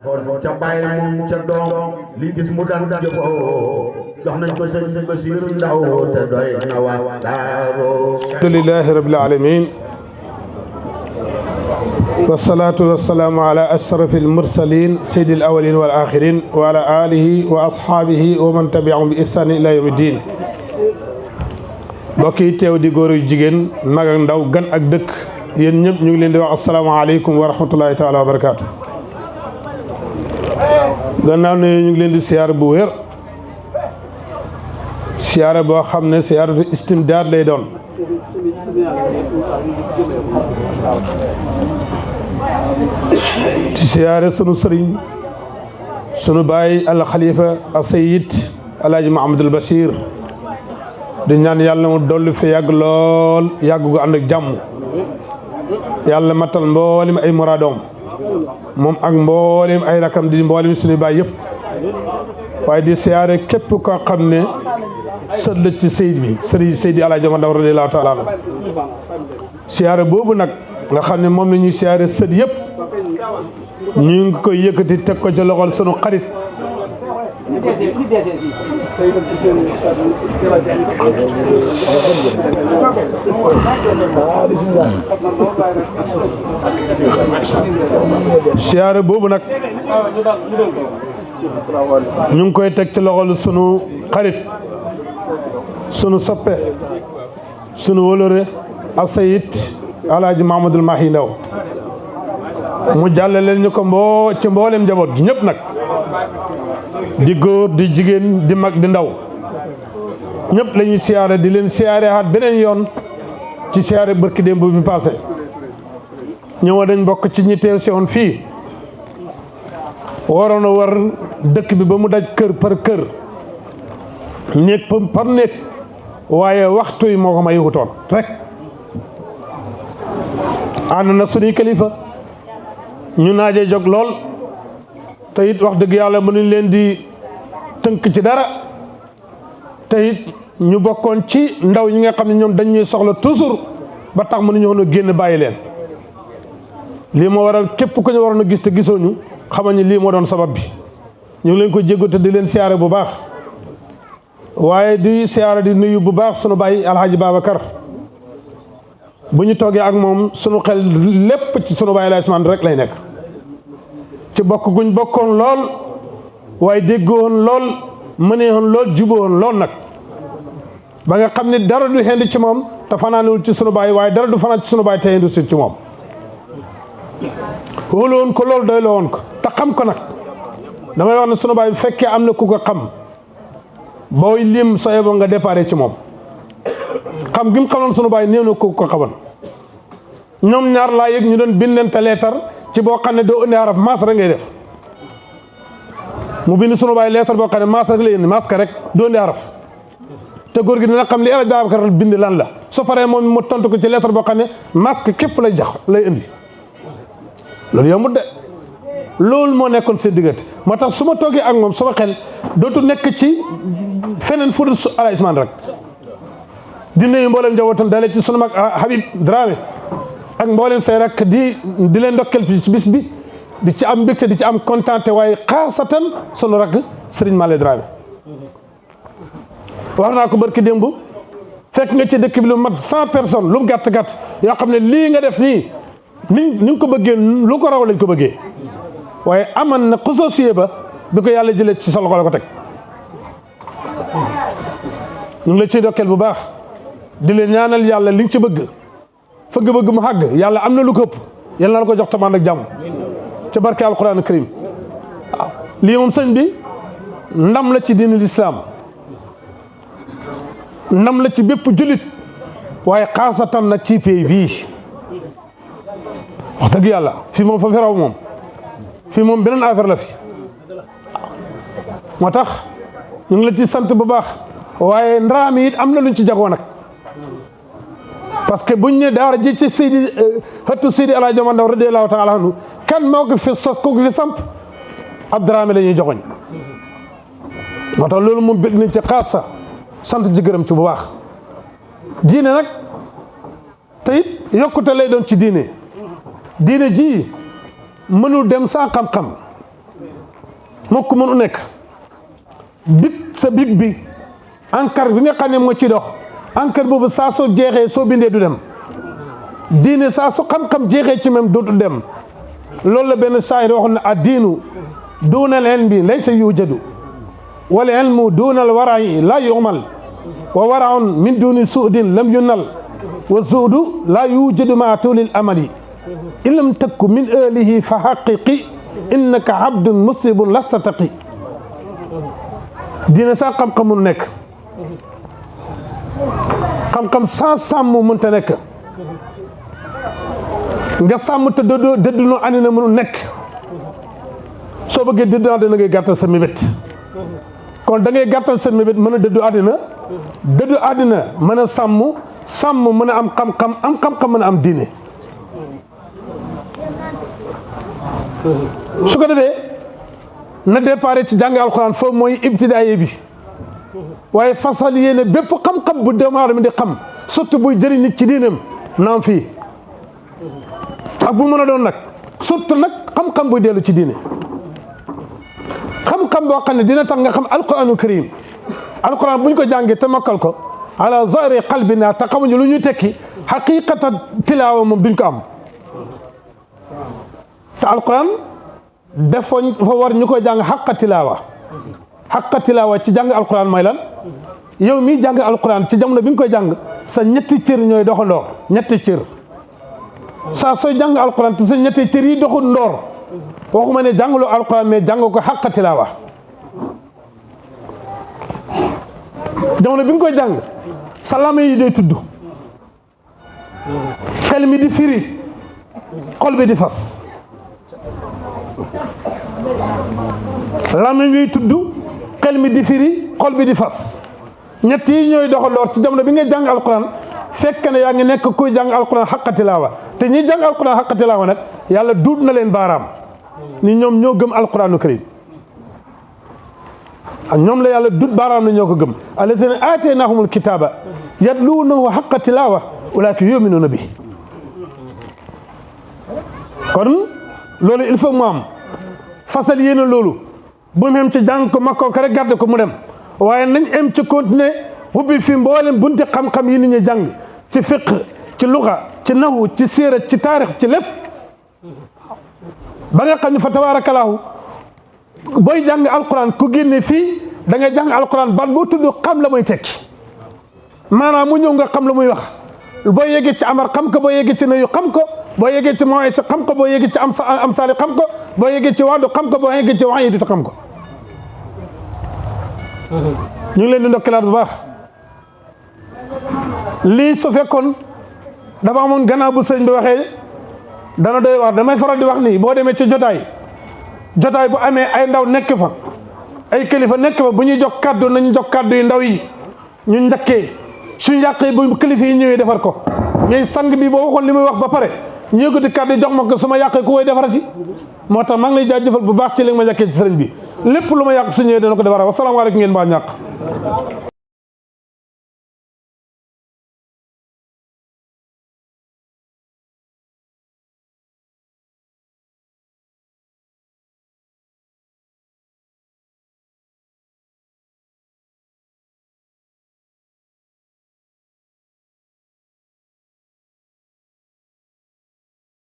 xool ca bàyyi moom ca doom li gis mu daan jëfoo jox nañ ko sëñ Basiru Ndaw te doy na waa Daaru. alhamdulillahi rabbil alamin wasalaatu wasalaamu ala asrafi almursalin sayyidi alawalin wal axirin wa ala alihi wa ashaabihi wa man tabiahum bi ihsani ila yawmi din. mbokk yi teew di góor yu jigéen mag ak ndaw gan ak dëkk yéen ñëpp ñu ngi leen di wax asalaamaaleykum wa rahmatullahi taala wa barakaatu. gannaaw ne ñu ngi leen di siyaar bu wér siyaare boo xam ne siyaaratu istimdaad lay doon. ci siyaare sunu sëriñ sunu baay al xalifa al sayyid alaaji Mahamadul Bachir di ñaan yàlla mu dolli fi yàgg lool yàgg gu ànd ak jàmm yàlla matal mboolem ay muraadoom moom ak mboolem ay rakam di mboolem suñu baay yëpp waaye di siyaare képp koo xam ne sët la ci Seyd bi sëriñ Seydi Alaaji Omar Ndaw radiyallaahu taala anhu siyaare boobu nag nga xam ne moom la ñuy siyaare sët yëpp ñu ngi koy yëkkati teg ko ci loxol sunu xarit siyaare boobu nag ñu ngi koy teg ci loxol sunu xarit sunu soppe sunu wóllëre asayit alaaji Mahamadul Mahi Ndaw mu jàllaleel ñu ko ci mboolem njaboot gi ñëpp nag di góor di jigéen di mag di ndaw ñëpp la ñuy siyaare di leen siyaare xaat beneen yoon ci siyaare barki démb bi passé ñëwoon dañ bokk ci ñi teew si woon fii waroon a war dëkk bi ba mu daj kër par kër néeg par néeg waaye waxtu yi moo ko may wutoon rek ànd na suñuy kilifa ñu naajee jóg lool te it wax dëgg yàlla mënuñ leen di tënk ci dara te it ñu bokkoon ci ndaw ñi nga xam ne ñoom dañuy soxla toujours ba tax mënuñu woon a génn bàyyi leen lii moo waral képp ku ñu waroon a gis te gisooñu xamal ni lii moo doon sabab bi ñu ngi leen ko jéggu te di leen siyaare bu baax waaye di siyaare di nuyu bu baax sunu baay alhaji Babacar bu ñu toogee ak moom sunu xel lépp ci sunu baay Laay Usmaan rek lay nekk ci bokk guñ bokkoon lool waaye déggoon lool mëneewoon lool juboon lool nag ba nga xam ne dara du xend ci moom te fanaanewul ci sunu baay waaye dara du fanaan ci sunu baay te xendu si ci moom wóolu woon ko loolu doy la woon ko te xam ko nag damay wax ne sunu baay bu fekkee am na ku ko xam booy lim soo yeboo nga déparé ci moom xam gi mu xamoon sunu baay néew na ku ko xamoon ñoom ñaar laa yëg ñu doon bindante leetar ci boo xam ne doo indi araf maas rek ngay def mu bind sunu baay leetar boo xam ne maas rek lay indi maas ka rek doo indi araf te góor gi dina xam li El Hadj Babacar bind lan la soo paree moom mu tontu ko ci leetar boo xam ne masque képp lay jax lay indi loolu yombut de loolu moo nekkoon seen diggante moo tax su ma toogee ak moom sama xel dootu nekk ci feneen fu dul Alaaji Usmaan rek di nuyu mboolem njabootam dalee ci sunu mag Habib Dramé ak mboolem say rek di leen ndokkel ci bis bi di ci am mbégte di ci am kontaante waaye xaasatan sunu rak Serigne Malé Dramé wax naa ko barki démb fekk nga ci dëkk bi lu mat 100 personnes lu mu gàtt gàtt yoo xam ne lii nga def nii ni nga ko bëggee lu ko raw lañ ko bëggee waaye aman na xusoosiyee ba bi ko yàlla jëlee ci sa loxo la ko teg ñu ngi la ciy dokkeel bu baax di leen ñaanal yàlla li nga ci bëgg bëgg mu xàgg yàlla am na lu ko ëpp yàlla na la ko jox tamaan ak jàmm ci barke alquran karim waaw lii moom sëñ bi ndam la ci diinul islam ndam la ci bépp julit waaye xaasatan na ci pays bii wax dëgg yàlla fii moom fa fi raw moom fii moom beneen affaire la fi moo tax ñu ngi la ci sant bu baax waaye ndaam it am na luñ ci jagoo nag parce que buñ ne daara ji ci Seydi xëttu Seydi Alaaji Omar Ndaw radiyallaahu taala anhu kan moo ko fi sos ko fi samp ab Dramé la ñuy joxoñ moo tax loolu moom bëgg nañ ci xaasa sant ci gërëm ci bu baax diine nag te it yokkute lay doon ci diine ji mënul dem sans xam-xam mokk mënu nekk big sa big bi encre bi nga xam ne moo ci dox encre boobu saa soo jeexee soo bindee du dem diine saa su xam-xam jeexee ci même dootu dem loolu la benn saayir waxoon ne addiinu duuna al ilmi laysa yujadu wal ilmu duuna al wara'i la yu'mal wa wara'un min duni su'din lam yunal wa zuhdu la yujadu ma tulil amali in lam takku min ahlihi fa haqiqi innaka abdun musibun lasta taqi diine saa xam-xam mënu nekk xam-xam sans sàmm mënta nekk nga sàmm te dëddu nu àddina mënu nekk soo bëggee dëddu àddina ngay gàttal sa mébét kon da ngay gàttal sa mébét mën a dëddu àddina mën a sàmm mën a am xam-xam mën a am diine su ko defee na départ ci jàng alxuraan foofu mooy ibtidaaye bi waaye fasal yéene bépp xam-xam bu doomu aadama di xam surtout buy jëriñ nit ci diineem naam fii ak bu mën a doon nag surtout nag xam-xam buy dellu ci diine xam-xam boo xam ne dina tax nga xam alquranu karim alquran bu ñu ko jàngee te mokkal ko ala zahiri qalbina te xamuñu lu ñuy tekki xaqiqata tilaawa moom duñ ko am te alquran dafa war ñu koy jàng xaqa tilaawa ci jàng alquran mooy lan yow mii jàng alquran ci jamono bi nga koy jàng sa ñetti cër ñooy doxandoor ñetti cër saa sooy jàng alquran te sa ñetti cër yi doxandoor waxuma ne jàngaloo alquran mais jàng ko xaqa tilaawa jamono bi nga koy jàng sa làmmiñ yi day tudd xel mi di firi xol bi di fas làmmiñ bi tudd xel mi di firi xol bi di fas ñett yi ñooy doxandoor ci jamono bi ngay jàng alquran fekk ne yaa ngi nekk kuy jàng alquran xaqa tilaawa te ñi jàng alquran xaqa tilaawa nag yàlla duut na leen baaraam ni ñoom ñoo gëm alquranu karim ak ñoom la yàlla dut baaraam na ñoo ko gëm allazina aataynahumul kitaaba yatluunahu xaqa tilaawa ulaa'ika yu'minuuna bi kon loolu il faut mu am fasal yéene loolu bu mu em ci jàng ko makkoo ko rek garde ko mu dem waaye nañ em ci continuer ubbi fi mboolem bunti xam-xam yi nit ñi jàng ci fiq ci luxa ci nahu ci siira ci taarix ci lépp ba nga xam ne fa tabaarakallaahu booy jàng alquran ku génne fii da ngay jàng alquran ban boo tudd xam la muy tekki maanaam mu ñëw nga xam la muy wax boo yeggee ci amar xam ko boo yeggee ci nayu xam ko boo yeggee ci maway sa xam ko boo yeggee ci am saali xam ko boo yeggee ci wàllu xam ko boo yeggee ci wax yi di xam ko ñu ngi leen di ndokkilaat bu baax lii su fekkoon dafa amoon gannaaw bu sëñ bi waxee dana doy wax damay faral di wax nii boo demee ci jotaay bu amee ay ndaw nekk fa ay kilifa nekk fa bu ñuy jox kàddu nañu jox kàddu yu ndaw yi ñu njëkkee suñu yàqee bu kilifa yi ñëwee defar ko mais sang bi boo waxoon li muy wax ba pare ñu yëkkati kàddu jox ma ko su ma yàqee ku koy defarati moo tax maa ngi lay jaajëfal bu baax ci li nga ma njëkkee ci sëriñ bi lépp lu ma yàq su ñëwee dana ko defara wasalaamaaleykum ngeen baa ñàq